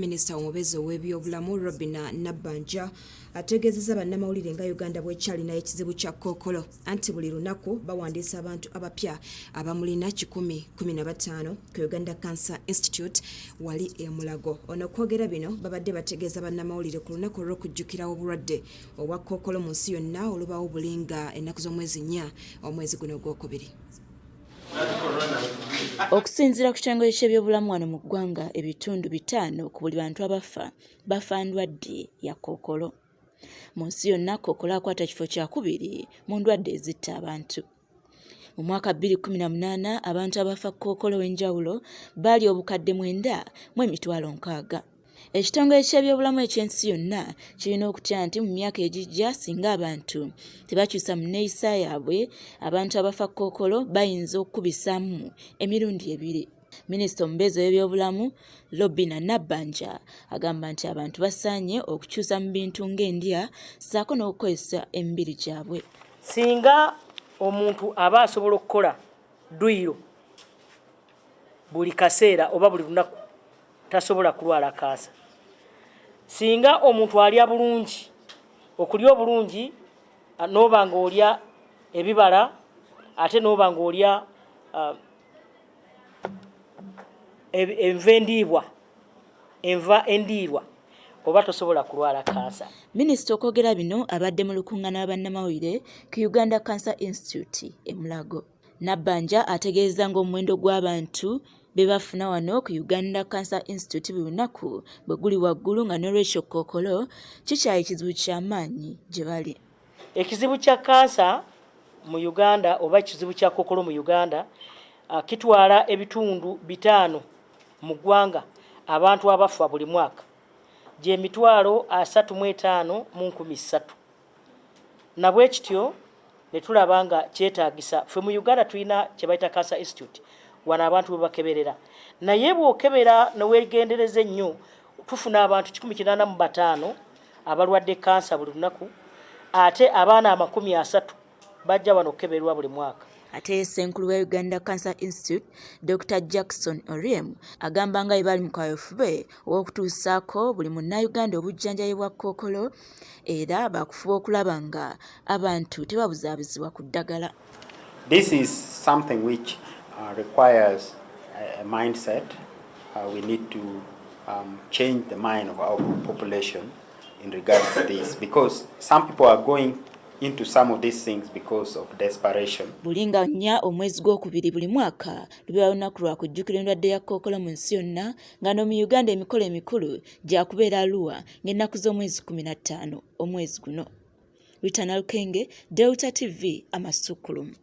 Minisita omubeezi ow'ebyobulamu Robinah Nabbanja ategeezezza bannamawulire nga Uganda bw'ekyalina ekizibu kya kookolo, anti buli lunaku bawandiisa abantu abapya abamulina 115 ku Uganda Cancer Institute wali e Mulago. Ono okwogera bino babadde bategeeza bannamawulire ku lunaku olw'okujjukira obulwadde obwa kookolo mu nsi yonna olubaawo buli nga ennaku z'omwezi 4 omwezi guno ogwokubiri. Okusinziira ku kitongole ky'ebyobulamu wano mu ggwanga, ebitundu 5 ku buli bantu abafa bafa ndwadde ya kookolo. Mu nsi yonna kookolo akwata kifo kyakubiri mu ndwadde ezitta abantu. Mu mwaka 2018 abantu abafa kookolo w'enjawulo baali 960,000. Ekitongole ky'ebyobulamu eky'ensi yonna kirina okutya nti mu myaka egijja singa abantu tebakyusa mu nneeyisa yaabwe, abantu abafa kookolo bayinza okukubisaamu emirundi ebiri. Minisita omubeezi ow'ebyobulamu Robinah Nabbanja agamba nti abantu basaanye okukyusa mu bintu ng'endya ssaako n'okukozesa emibiri gyabwe. Singa omuntu aba asobola okukola dduyiro buli kaseera oba buli lunaku, tasobola kulwala kansa. Singa omuntu alya bulungi, okulya obulungi n'oba ng'olya ebibala ate n'oba ng'olya enva endiibwa, enva endiirwa, oba tosobola kulwala kansa. Minisita okwogera bino abadde mu lukuŋŋaana lwa bannamawulire ku Uganda Cancer Institute e Mulago. Nabbanja ategeeza ng'omuwendo gw'abantu be bafuna wano ku Uganda Cancer Institute buli lunaku bwe guli waggulu, nga n'olwekyo kookolo kikyali kizibu ky'amaanyi gye bali. Ekizibu kya kansa mu Uganda oba ekizibu kya kookolo mu Uganda kitwala ebitundu 5 mu ggwanga abantu abafa buli mwaka, gye 35,300. Nabwe kityo ne tulaba nga kyetaagisa ffe mu Uganda tulina kye bayita Cancer Institute wano abantu bwe bakeberera, naye bw'okebera neweegendereza ennyo, tufuna abantu 185 abalwadde kansa buli lunaku, ate abaana 30 bajja wano okukeberwa buli mwaka. Ate ssenkulu wa Uganda Cancer Institute Dr Jackson Oryem agamba nga bwe bali mu kaweefube ow'okutuusaako buli munnayuganda obujjanjabi bwa kookolo, era bakufuba okulaba nga abantu tebabuzaabuzibwa ku ddagala. This is something which requires a mindset. We need to change the mind of our population in regards to this, because some people are going into some of these things because of desperation. Buli nga 4 omwezi gwokubiri buli mwaka lubeera lunaku lwa kujjukira endwadde ya kookolo mu nsi yonna, nga no mu Uganda emikolo emikulu gyakubeera Arua ng'ennaku z'omwezi 15 omwezi guno. Rita Nalukenge, Delta TV, Amasukkulumu.